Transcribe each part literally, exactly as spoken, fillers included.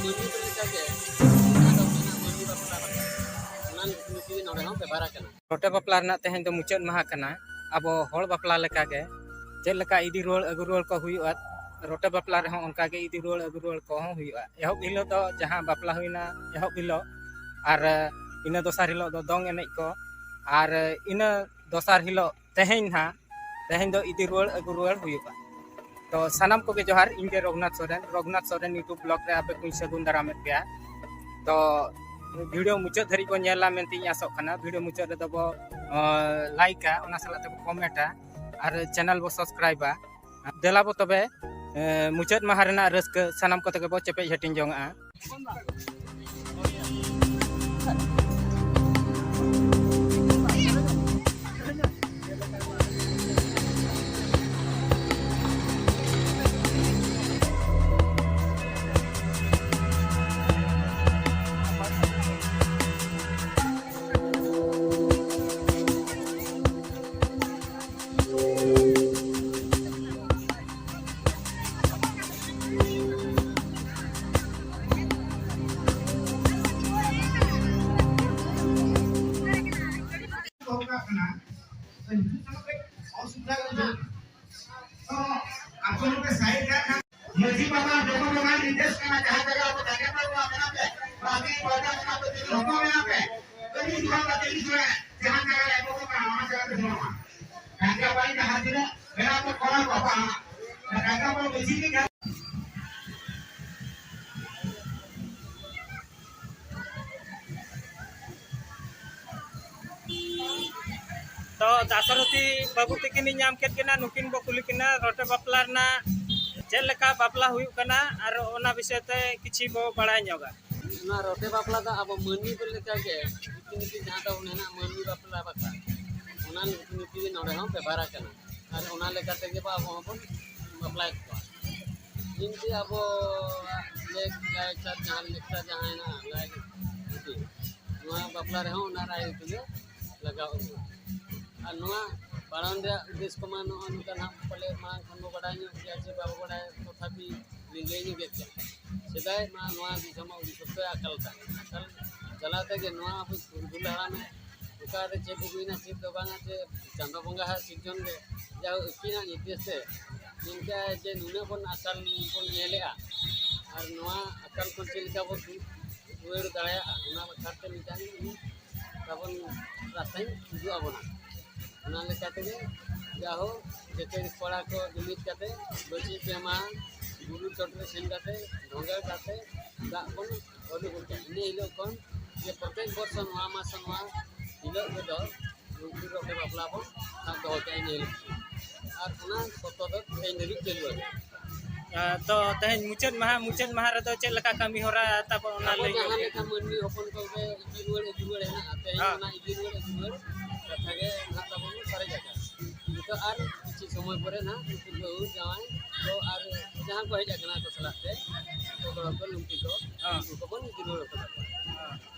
ᱢᱟᱹᱱᱢᱤ ᱠᱚ ᱞᱮᱠᱟᱜᱮ ᱡᱟᱦᱟᱸ ᱫᱚ ᱢᱮᱱᱟᱜ ᱢᱟᱹᱱᱢᱤ ᱵᱟᱯᱞᱟ ᱞᱮᱠᱟ, ᱚᱱᱟ ᱨᱤᱛᱤ ᱱᱤᱛᱤ ᱜᱮ ᱱᱚᱰᱮ ᱦᱚᱸ ᱵᱮᱵᱷᱟᱨ ᱟᱠᱟᱱᱟ᱾ ᱨᱚᱴᱮ ᱵᱟᱯᱞᱟ ᱨᱮᱱᱟᱜ ᱛᱮᱦᱮᱧ ᱫᱚ ᱢᱩᱪᱟᱹᱫ ᱢᱟᱦᱟ ᱠᱟᱱᱟ᱾ ᱟᱵᱚ ᱦᱚᱲ ᱵᱟᱯᱞᱟ ᱞᱮᱠᱟᱜᱮ ᱪᱮᱫ ᱞᱮᱠᱟ ᱤᱫᱤ ᱨᱩᱣᱟᱹᱲ ᱟᱹᱜᱩ ᱨᱩᱣᱟᱹᱲ ᱠᱚ ᱦᱩᱭᱩᱜᱼᱟ, ᱨᱚᱴᱮ ᱵᱟᱯᱞᱟ ᱨᱮᱦᱚᱸ ᱚᱱᱠᱟᱜᱮ ᱤᱫᱤ ᱨᱩᱣᱟᱹᱲ ᱟᱹᱜᱩ ᱨᱩᱣᱟᱹᱲ ᱠᱚᱦᱚᱸ ᱦᱩᱭᱩᱜᱼᱟ᱾ ᱮᱦᱚᱵ ᱦᱤᱞᱳᱜ ᱫᱚ ᱡᱟᱦᱟᱸ ᱵᱟᱯᱞᱟ ᱦᱩᱭᱱᱟ ᱮᱦᱚᱵ ᱦᱤᱞᱳᱜ, ᱟᱨ ᱤᱱᱟᱹ ᱫᱚᱥᱟᱨ ᱦᱤᱞᱳᱜ ᱫᱚ ᱫᱚᱝ ᱮᱱᱮᱡ ᱠᱚ, ᱟᱨ ᱤᱱᱟᱹ ᱫᱚᱥᱟᱨ ᱦᱤᱞᱳᱜ ᱛᱮᱦᱮᱧ ᱱᱟᱦᱟᱜ, ᱛᱮᱦᱮᱧ ᱫᱚ ᱤᱫᱤ ᱨᱩᱣᱟᱹᱲ ᱟᱹᱜᱩ ᱨᱩᱣᱟᱹᱲ ᱦᱩᱭᱩᱜᱼᱟ᱾ ᱛᱚ ᱥᱟᱱᱟᱢ ᱠᱚᱜᱮ ᱡᱚᱦᱟᱨ, ᱤᱧ ᱜᱮ ᱨᱚᱜᱷᱩᱱᱟᱛᱷ ᱥᱚᱨᱮᱱ, ᱨᱚᱜᱷᱩᱱᱟᱛᱷ ᱥᱚᱨᱮᱱ YouTube vlog ᱨᱮ ᱟᱯᱮ ᱠᱚᱧ ᱥᱟᱹᱜᱩᱱ ᱫᱟᱨᱟᱢᱮᱫ ᱯᱮᱭᱟ᱾ ᱛᱚ ᱵᱷᱤᱰᱤᱭᱳ ᱢᱩᱪᱟᱹᱫ ᱫᱷᱟᱹᱨᱤᱡ ᱵᱚᱱ ᱧᱮᱞᱟ ᱢᱮᱱᱛᱮᱧ ᱟᱥᱚᱜ ᱠᱟᱱᱟ᱾ ᱵᱷᱤᱰᱤᱭᱳ ᱢᱩᱪᱟᱹᱫ ᱨᱮᱫᱚ ᱵᱚ ᱞᱟᱭᱤᱠᱟ, ᱚᱱᱟ ᱥᱟᱞᱟᱜ ᱛᱮᱵᱚ ᱠᱚᱢᱮᱱᱴᱟ ᱟᱨ ᱪᱮᱱᱮᱞ ᱵᱚ ᱥᱟᱵᱥᱠᱨᱟᱭᱤᱵᱟ᱾ ᱫᱮᱞᱟ ᱵᱚ ᱛᱚᱵᱮ, ᱮ, ᱢᱩᱪᱟᱹᱫ ᱢᱟᱦᱟ ᱨᱮᱱᱟᱜ ᱨᱟᱹᱥᱠᱟᱹ ᱥᱟᱱᱟᱢ ᱠᱚᱛᱮ ᱜᱮᱵᱚ ᱪᱮᱯᱮᱡ ᱦᱟᱹᱴᱤᱧ ᱡᱚᱝᱟᱜᱼᱟ᱾ ᱫᱚᱨᱠᱟᱨ ᱠᱟᱱᱟ᱾ ᱛᱚ ᱱᱤᱛᱚᱜ ᱫᱚ ᱠᱟᱹᱡ ᱚᱥᱩᱵᱤᱫᱷᱟ ᱜᱮ ᱵᱩᱡᱷᱟᱹᱜ ᱠᱟᱱᱟ᱾ ᱛᱚ ᱟᱯᱮ ᱱᱚᱰᱮ ᱥᱟᱭᱤᱰ ᱨᱮ ᱠᱷᱟᱱ ᱢᱟᱹᱡᱷᱤ ᱵᱟᱵᱟ ᱡᱚᱠᱷᱚᱱ ᱚᱱᱟ ᱱᱤᱨᱫᱮᱥ ᱠᱟᱱᱟ, ᱡᱟᱦᱟᱸ ᱡᱟᱭᱜᱟ ᱟᱯᱮ ᱡᱟᱭᱜᱟ ᱯᱮ ᱮᱢᱟ ᱠᱟᱱᱟ ᱯᱮ, ᱵᱟᱠᱤ ᱯᱚᱭᱥᱟ ᱠᱟᱱᱟ ᱯᱮ, ᱛᱤᱱ ᱦᱚᱯᱚᱱ ᱢᱮᱱᱟᱜ ᱯᱮ, ᱟᱹᱰᱤ ᱫᱩᱲᱩᱵ ᱠᱟᱛᱮ ᱤᱫᱤ ᱥᱚᱲᱟ, ᱡᱟᱦᱟᱸ ᱡᱟᱭᱜᱟ ᱨᱮ ᱮᱢᱚᱜ ᱠᱟᱱᱟ, ᱚᱱᱟ ᱡᱟᱭᱜᱟ ᱨᱮ ᱥᱮᱱᱚᱜ ᱢᱟ᱾ ᱴᱟᱠᱟ ᱯᱟᱭ ᱡᱟᱦᱟᱸ ᱛᱤᱱᱟᱹᱜ ᱢᱮᱱᱟᱜ ᱯᱮ, ᱠᱚᱨᱟᱣ ᱠᱚ ᱵᱟᱝ᱾ ᱴᱟᱠᱟ ᱯᱟᱭ ᱢᱟᱹᱡᱷᱤ ᱜᱮ ᱡᱟᱦᱟᱸ ᱛᱚ ᱫᱟᱥᱨᱚᱛᱷᱤ ᱵᱟᱹᱵᱩ ᱛᱤᱠᱤᱱᱤᱧ ᱧᱟᱢ ᱠᱮᱫ ᱠᱤᱱᱟ, ᱱᱩᱠᱤᱱ ᱵᱚ ᱠᱩᱞᱤ ᱠᱤᱱᱟ ᱨᱚᱴᱮ ᱵᱟᱯᱞᱟ ᱨᱮᱱᱟᱜ ᱪᱮᱫ ᱞᱮᱠᱟ ᱵᱟᱯᱞᱟ ᱦᱩᱭᱩᱜ ᱠᱟᱱᱟ ᱟᱨ ᱚᱱᱟ ᱵᱤᱥᱚᱭ ᱛᱮ ᱠᱤᱪᱷᱤ ᱵᱚ ᱵᱟᱲᱟᱭ ᱧᱚᱜᱟ᱾ ᱱᱚᱣᱟ ᱨᱚᱴᱮ ᱵᱟᱯᱞᱟ ᱫᱚ ᱟᱵᱚ ᱢᱟᱹᱱᱢᱤ ᱠᱚ ᱞᱮᱠᱟᱜᱮ ᱨᱤᱛᱤ ᱱᱤᱛᱤ ᱡᱟᱦᱟᱸ ᱛᱟᱵᱚ ᱢᱮᱱᱟᱜ ᱢᱟᱹᱱᱢᱤ ᱵᱟᱯᱞᱟ ᱵᱟᱠᱷᱨᱟ, ᱚᱱᱟ ᱨᱤᱛᱤ ᱱᱤᱛᱤ ᱜᱮ ᱱᱚᱰᱮ ᱦᱚᱸ ᱵᱮᱵᱷᱟᱨ ᱟᱠᱟᱱᱟ᱾ ᱟᱨ ᱚᱱᱟ ᱞᱮᱠᱟ ᱛᱮᱜᱮ ᱵᱚ ᱟᱵᱚ ᱦᱚᱸᱵᱚᱱ ᱵᱟᱯᱞᱟᱭᱮᱫ ᱠᱚᱣᱟ᱾ ᱡᱤᱱᱛᱤ ᱟᱵᱚ ᱞᱟᱭ-, ᱞᱟᱭᱼᱞᱟᱠᱪᱟᱨ ᱡᱟᱦᱟᱸ ᱞᱮᱠᱟ ᱡᱟᱦᱟᱸ ᱦᱮᱱᱟᱜᱼᱟ, ᱞᱟᱭ ᱨᱤᱛᱤ, ᱱᱚᱣᱟ ᱵᱟᱯᱞᱟ ᱨᱮᱦᱚᱸ ᱚᱱᱟ ᱨᱟᱭ ᱨᱤᱛᱤ ᱜᱮ ᱞᱟᱜᱟᱣ ᱟᱵᱚᱱᱟ᱾ ᱟᱨ ᱱᱚᱣᱟ ᱢᱟᱲᱟᱝ ᱨᱮᱭᱟᱜ ᱩᱫᱽᱫᱮᱥ ᱠᱚᱢᱟ ᱱᱚᱜᱼᱚ ᱱᱚᱝᱠᱟ ᱱᱟᱦᱟᱜ ᱯᱟᱞᱮ ᱢᱟᱲᱟᱝ ᱠᱷᱚᱱ ᱵᱚ ᱵᱟᱰᱟᱭ ᱧᱚᱜ ᱜᱮᱭᱟ ᱪᱮ ᱵᱟᱵᱚ ᱵᱟᱰᱟᱭᱟ, ᱛᱚᱛᱷᱟᱯᱤ ᱞᱤᱧ ᱞᱟᱹᱭ ᱧᱚᱜᱮᱫ ᱜᱮᱭᱟ᱾ ᱥᱮᱫᱟᱭ ᱢᱟ ᱱᱚᱣᱟ ᱫᱤᱥᱚᱢ ᱢᱟ ᱟᱹᱰᱤ ᱥᱚᱠᱛᱚᱭ ᱟᱠᱟᱞ ᱠᱟᱱ, ᱟᱠᱟᱞ ᱡᱟᱞᱟ ᱛᱮᱜᱮ ᱱᱚᱣᱟ ᱟᱵᱚ ᱯᱩᱨᱩᱫᱷᱩᱞ ᱦᱟᱲᱟᱢᱮ ᱚᱠᱟᱨᱮ ᱪᱮᱫ ᱟᱹᱜᱩᱭᱮᱱᱟ, ᱪᱮᱫ ᱫᱚ ᱵᱟᱝᱟ, ᱪᱮ ᱪᱟᱸᱫᱚ ᱵᱚᱸᱜᱟ ᱦᱟᱜ ᱥᱤᱨᱡᱚᱱ ᱨᱮ ᱡᱟ ᱟᱹᱠᱤᱱᱟᱜ ᱱᱤᱨᱫᱮᱥ ᱛᱮ ᱱᱤᱝᱠᱟ ᱡᱮ ᱱᱩᱱᱟᱹᱜ ᱵᱚᱱ ᱟᱠᱟᱞ ᱵᱚᱱ ᱧᱮᱞᱮᱜᱼᱟ, ᱟᱨ ᱱᱚᱣᱟ ᱟᱠᱟᱞ ᱠᱷᱚᱱ ᱪᱮᱫ ᱞᱮᱠᱟ ᱵᱚᱱ ᱨᱩᱣᱟᱹᱲ ᱫᱟᱲᱮᱭᱟᱜᱼᱟ, ᱚᱱᱟ ᱵᱟᱠᱷᱨᱟ ᱛᱮ ᱢᱤᱫᱴᱟᱝ ᱛᱟᱵᱚᱱ ᱨᱟᱥᱛᱟᱧ ᱩᱫᱩᱜ ᱟᱵᱚᱱᱟ᱾ ᱚᱱᱟ ᱞᱮᱠᱟ ᱛᱮᱜᱮ ᱡᱟᱦᱳ ᱡᱮᱛᱮ ᱠᱚᱲᱟ ᱠᱚ ᱡᱩᱢᱤᱫ ᱠᱟᱛᱮ ᱵᱟᱹᱪᱤ ᱯᱮ ᱢᱟ ᱵᱩᱨᱩ ᱪᱚᱴ ᱨᱮ ᱥᱮᱱ ᱠᱟᱛᱮ ᱰᱷᱚᱸᱜᱟ ᱠᱟᱛᱮ ᱫᱟᱜ ᱵᱚᱱ ᱚᱰᱩᱠ ᱩᱰᱩᱠᱟ᱾ ᱤᱱᱟᱹ ᱦᱤᱞᱳᱜ ᱠᱷᱚᱱ ᱡᱮ ᱯᱨᱚᱛᱮᱠ ᱵᱚᱨᱥᱚ ᱱᱚᱣᱟ ᱢᱟᱥ ᱱᱚᱣᱟ ᱦᱤᱞᱳᱜ ᱨᱮᱫᱚ ᱞᱩᱝᱛᱤ ᱨᱚᱴᱮ ᱵᱟᱯᱞᱟ ᱵᱚᱱ ᱥᱟᱵ ᱫᱚᱦᱚ ᱠᱮᱜᱼᱟ ᱤᱱᱟᱹ ᱦᱤᱞᱳᱜ᱾ ᱟᱨ ᱚᱱᱟ ᱥᱚᱛᱚ ᱫᱚ ᱛᱮᱦᱮᱧ ᱫᱷᱟᱹᱵᱤᱡ ᱪᱟᱹᱞᱩ ᱟᱠᱟᱱᱟ᱾ ᱟᱨ ᱛᱚ ᱛᱮᱦᱮᱧ ᱢᱩᱪᱟᱹᱫ ᱢᱟᱦᱟ, ᱢᱩᱪᱟᱹᱫ ᱢᱟᱦᱟ ᱨᱮᱫᱚ ᱪᱮᱫ ᱞᱮᱠᱟ ᱠᱟᱹᱢᱤ ᱦᱚᱨᱟ ᱛᱟᱵᱚᱱ, ᱚᱱᱟ ᱟᱵᱚ ᱞᱟᱹᱭ ᱡᱟᱦᱟᱸ ᱧᱚᱜ ᱵᱤᱱ᱾ ᱞᱮᱠᱟ ᱢᱟᱹᱱᱢᱤ ᱦᱚᱯᱚᱱ ᱠᱚᱜᱮ ᱤᱫᱤ ᱨᱩᱣᱟᱹᱲ, ᱤᱫᱤ ᱨᱩᱣᱟᱹᱲ ᱦᱮᱱᱟᱜᱼᱟ, ᱛᱮᱦᱮᱧ ᱦᱮᱸ᱾ ᱚᱱᱟ ᱤᱫᱤ ᱨᱩᱣᱟᱹᱲ, ᱤᱫᱤ ᱨᱩᱣᱟᱹᱲ ᱠᱟᱛᱷᱟ ᱜᱮ ᱱᱟᱦᱟᱜ ᱛᱟᱵᱚᱱ ᱥᱟᱨᱮᱡ ᱟᱠᱟᱱᱟ᱾ ᱱᱤᱛᱚᱜ ᱟᱨ ᱠᱤᱪᱷᱩ ᱥᱚᱢᱚᱭ ᱯᱚᱨᱮ ᱱᱟᱦᱟᱜ ᱩᱱᱠᱩ ᱵᱟᱹᱦᱩ ᱡᱟᱶᱟᱭ ᱠᱚ ᱟᱨ ᱡᱟᱦᱟᱸ ᱠᱚ ᱦᱮᱡ ᱟᱠᱟᱱᱟ ᱠᱚ ᱥᱟᱞᱟᱜ ᱛᱮ, ᱠᱚ ᱜᱚᱲᱚ ᱠᱚ ᱞᱩᱝᱛᱤ ᱠᱚ, ᱦᱮᱸ᱾ ᱩᱱᱠᱩ ᱠᱚᱵᱚᱱ ᱤᱫᱤ ᱨᱩᱣᱟᱹᱲ ᱠᱟᱛᱟ ᱠᱚᱣᱟ᱾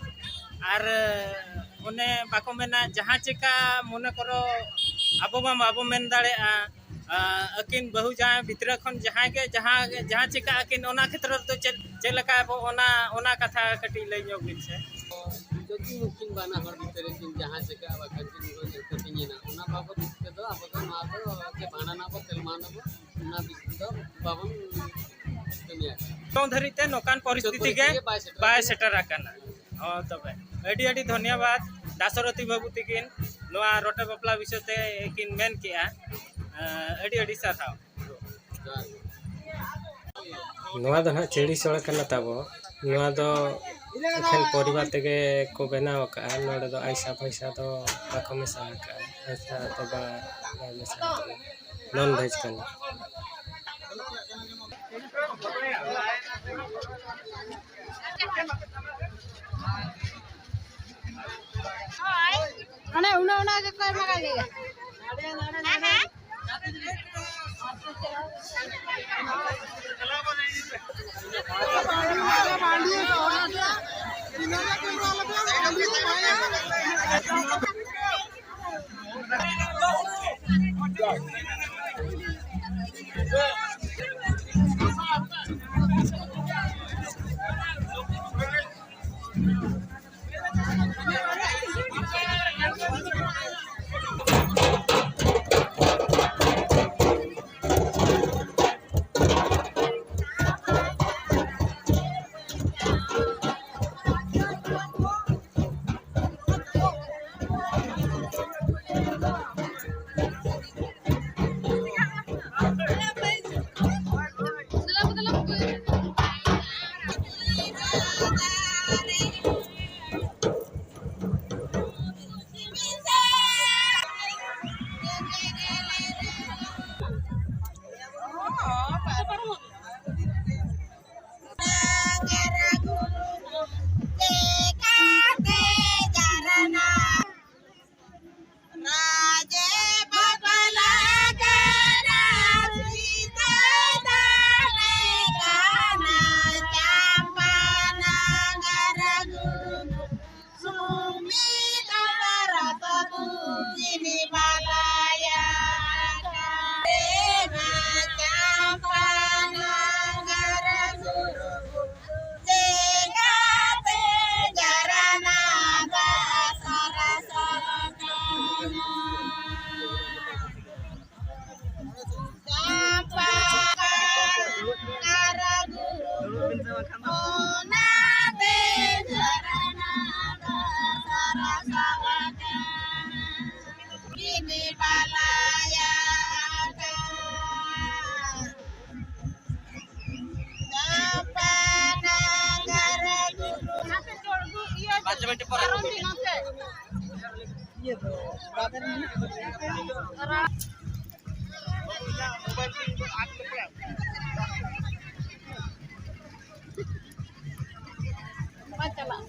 ᱟᱨ ᱚᱱᱮ ᱵᱟᱠᱚ ᱢᱮᱱᱟ, ᱡᱟᱦᱟᱸ ᱪᱮᱠᱟ ᱢᱚᱱᱮ ᱠᱚᱨᱚ ᱟᱵᱚ ᱢᱟ ᱵᱟᱵᱚ ᱢᱮᱱ ᱫᱟᱲᱮᱭᱟᱜᱼᱟ, ᱟᱸ, ᱟᱹᱠᱤᱱ ᱵᱟᱹᱦᱩ ᱡᱟᱶᱟᱭ ᱵᱷᱤᱛᱨᱤ ᱠᱷᱚᱱ ᱡᱟᱦᱟᱸᱭ ᱜᱮ ᱡᱟᱦᱟᱸ, ᱡᱟᱦᱟᱸ ᱪᱮᱠᱟ ᱟᱹᱠᱤᱱ ᱚᱱᱟ ᱠᱷᱮᱛᱨᱚ ᱨᱮᱫᱚ ᱪᱮᱫ, ᱪᱮᱫ ᱞᱮᱠᱟ ᱟᱵᱚ ᱚᱱᱟ, ᱚᱱᱟ ᱠᱟᱛᱷᱟ ᱠᱟᱹᱴᱤᱡ ᱞᱟᱹᱭ ᱧᱚᱜ ᱵᱤᱱ ᱥᱮ᱾ ᱡᱩᱫᱤ ᱩᱱᱠᱤᱱ ᱵᱟᱱᱟ ᱦᱚᱲ ᱵᱷᱤᱛᱨᱤ ᱠᱤᱱ ᱡᱟᱦᱟᱸ ᱪᱮᱠᱟ ᱵᱟᱠᱷᱟᱱ ᱠᱤᱱ ᱩᱭᱦᱟᱹᱨ ᱠᱟᱹᱴᱤᱡ ᱮᱱᱟ, ᱚᱱᱟ ᱵᱟᱵᱚᱫ ᱛᱮᱫᱚ ᱟᱵᱚ ᱫᱚ ᱱᱚᱣᱟ ᱫᱚ ᱡᱮ ᱵᱷᱟᱸᱰᱟᱱ ᱟᱵᱚ, ᱛᱮᱞᱢᱟᱱ ᱟᱵᱚ, ᱚᱱᱟ ᱵᱤᱥᱚᱭ ᱫᱚ ᱵᱟᱵᱚᱱ ᱠᱟᱹᱢᱤᱭᱟ᱾ ᱱᱤᱛᱚᱝ ᱫᱷᱟᱹᱨᱤᱡ ᱛᱮ ᱱᱚᱝᱠᱟᱱ ᱯᱚᱨᱤᱥᱛᱷᱤᱛᱤ ᱜᱮ ᱯᱚᱨᱤᱥᱛᱷᱤᱛᱤ ᱜᱮ ᱵᱟᱭ ᱥᱮᱴᱮᱨ ᱵᱟᱭ ᱟᱠᱟᱱᱟ᱾ ᱥᱮᱴᱮᱨ ᱟᱠᱟᱱᱟ᱾ ᱦᱚᱸ, ᱛᱚᱵᱮ ᱟᱹᱰᱤ ᱟᱹᱰᱤ ᱫᱷᱚᱱᱭᱚᱵᱟᱫ ᱫᱟᱥᱚᱨᱚᱛᱷᱤ ᱵᱟᱹᱵᱩ ᱛᱤᱠᱤᱱ ᱱᱚᱣᱟ ᱨᱚᱴᱮ ᱵᱟᱯᱞᱟ ᱵᱤᱥᱚᱭ ᱛᱮ ᱠᱤᱱ ᱢᱮᱱ ᱠᱮᱜᱼᱟ᱾ ᱟᱹᱰᱤ ᱟᱹᱰᱤ ᱥᱟᱨᱦᱟᱣ᱾ ᱱᱚᱣᱟ ᱫᱚ ᱱᱟᱦᱟᱜ ᱪᱟᱹᱲᱤ ᱥᱚᱲᱟ ᱠᱟᱱᱟ ᱛᱟᱵᱚ᱾ ᱱᱚᱣᱟ ᱫᱚ ᱮᱠᱷᱮᱱ ᱯᱚᱨᱤᱵᱟᱨ ᱛᱮᱜᱮ ᱠᱚ ᱵᱮᱱᱟᱣ ᱟᱠᱟᱫᱼᱟ᱾ ᱱᱚᱰᱮ ᱫᱚ ᱟᱭᱥᱟ ᱯᱷᱟᱭᱥᱟ ᱫᱚ ᱵᱟᱠᱚ ᱢᱮᱥᱟ ᱟᱠᱟᱫᱼᱟ᱾ ᱟᱭᱥᱟ ᱫᱚ ᱵᱟᱭ ᱢᱮᱥᱟ ᱟᱠᱟᱫᱼᱟ᱾ ᱱᱚᱱ ᱵᱷᱮᱡᱽ ᱠᱟᱱᱟ᱾ ᱚᱱᱮ ᱩᱱᱟᱹᱜ ᱩᱱᱟᱹᱜ ᱜᱮᱠᱚ ᱮᱢᱟ ᱠᱟᱜ ᱜᱮᱭᱟ᱾ ᱨᱟᱡᱮ ᱵᱟᱯᱞᱟ ᱠᱟᱱᱟ, ᱥᱤᱛᱟᱹ ᱫᱟᱲᱮ ᱠᱟᱱᱟ, ᱪᱟᱢᱯᱟ ᱱᱟᱜᱟᱨ ᱜᱩᱨᱩ ᱥᱩᱢᱤᱛ ᱵᱷᱟᱨᱚᱛ ᱫᱩᱜᱤᱱᱤ ᱵᱟᱞᱟᱭᱟ ᱠᱟᱱᱟ, ᱪᱟᱢᱯᱟ ᱱᱟᱜᱟᱨ ᱜᱩᱨᱩ ᱞᱮᱠᱟᱛᱮ ᱡᱷᱟᱨᱱᱟ ᱫᱟᱜ ᱥᱟᱨᱥᱟᱜ ᱠᱟᱱᱟ᱾ ᱪᱟᱢᱯᱟ ᱱᱟᱜᱟᱨ ᱜᱩᱨᱩ ᱚᱱᱟᱛᱮ ᱡᱷᱟᱨᱱᱟ ᱫᱟᱜ ᱥᱟᱨᱥᱟᱜ ᱠᱟᱱᱟ᱾ ᱜᱤᱱᱤ ᱵᱟᱞᱟᱭᱟ ᱠᱟᱱᱟ᱾ ᱯᱟᱸᱪ ᱢᱤᱱᱤᱴ ᱯᱚᱨᱮ᱾ ᱵᱟᱝ ᱪᱟᱞᱟᱜ᱾